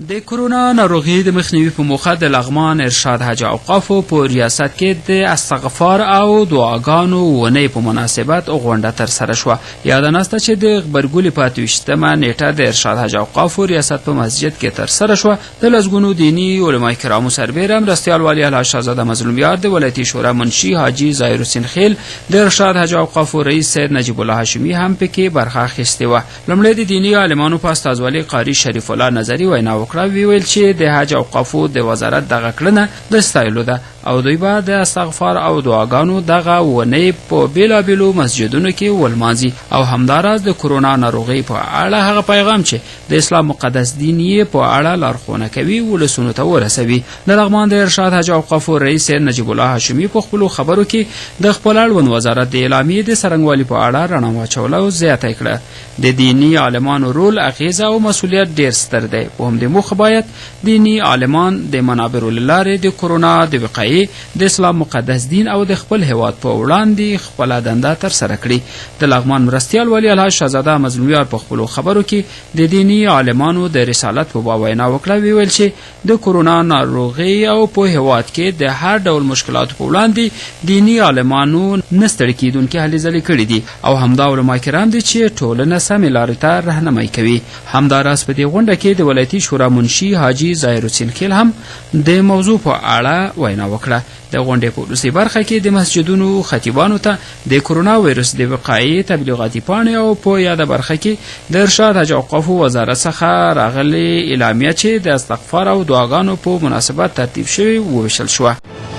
د کرونا ناروغي د مخنیوي په موخه د لغمان ارشاد حج اوقافو په ریاست کې د استغفار او دعاګانو اونۍ په مناسبت غونډه ترسره شوه. یاده ناسته چې د غبرګولي په 28مه نیټه د ارشاد حج اوقافو ریاست په مسجد کې ترسره شوه، د لسګونو دیني علماء کرامو سربېره مرستیال والي الحاج شهزاده مظلوم یار، د ولایتي شورا منشي حاجي ظاهر حسین خیل، د ارشاد حج اوقافو رئیس سید نجیب الله هاشمي هم پکې برخه اخیستې وه. لومړی د دیني عالمانو په استازولۍ قاري شریف الله نظري وینا وکړه، ویې ویل چې د حج اوقافو د وزارت دغه کړنه د ستایلو ده او دوی به د استغفار او دعاګانو دغه اونۍ په بېلابېلو مسجدونو کې ولمانځي او همداراز د کرونا ناروغۍ په اړه هغه پیغام چې د اسلام مقدس دین یې په اړه لارښوونه کوي، ولسونو ته ورسوي. د لغمان د ارشاد حج اوقافو رئیس سید نجیب الله هاشمي په خپلو خبرو کې د خپل اړوند وزارت د اعلامیې د څرنګوالي په اړه رڼا واچوله او زیاته یې کړه، د دیني عالمانو رول، اغیزه او مسولیت ډیر ستر دی. په همدې موخه باید دیني عالمان د منابرو له لارې د کرونا د وقایې، د اسلام مقدس دین او د خپل هیواد په وړاندې خپله دنده ترسره کړي. د لغمان مرستیال والي الحاج شهزاده مظلومیار په خپلو خبرو کې د دیني عالمانو د رسالت په باب وینا وکړه، ویې ویل چې د کرونا ناروغي او په هیواد کې د هر ډول مشکلاتو په وړاندې دیني عالمانو نه ستړي کیدونکې هلې ځلې کړې دي او همدا علما کرام دي چې ټولنه سمې لارې ته رهنمایي کوي. همداراز په دې غونډه کې د ولایتي شورا منشي حاجي ظاهر حسین خیل هم د موضوع په اړه وینا وکړه. د غونډې په وروستۍ برخه کې د مسجدونو خطیبانو ته د کرونا ویروس د وقایې تبلیغاتي پاڼې او په یاده برخه کې د ارشاد حج اوقافو وزارت څخه راغلې اعلامیه چې د استغفار او دعاګانو په مناسبت ترتیب شوې، وویشل شوه.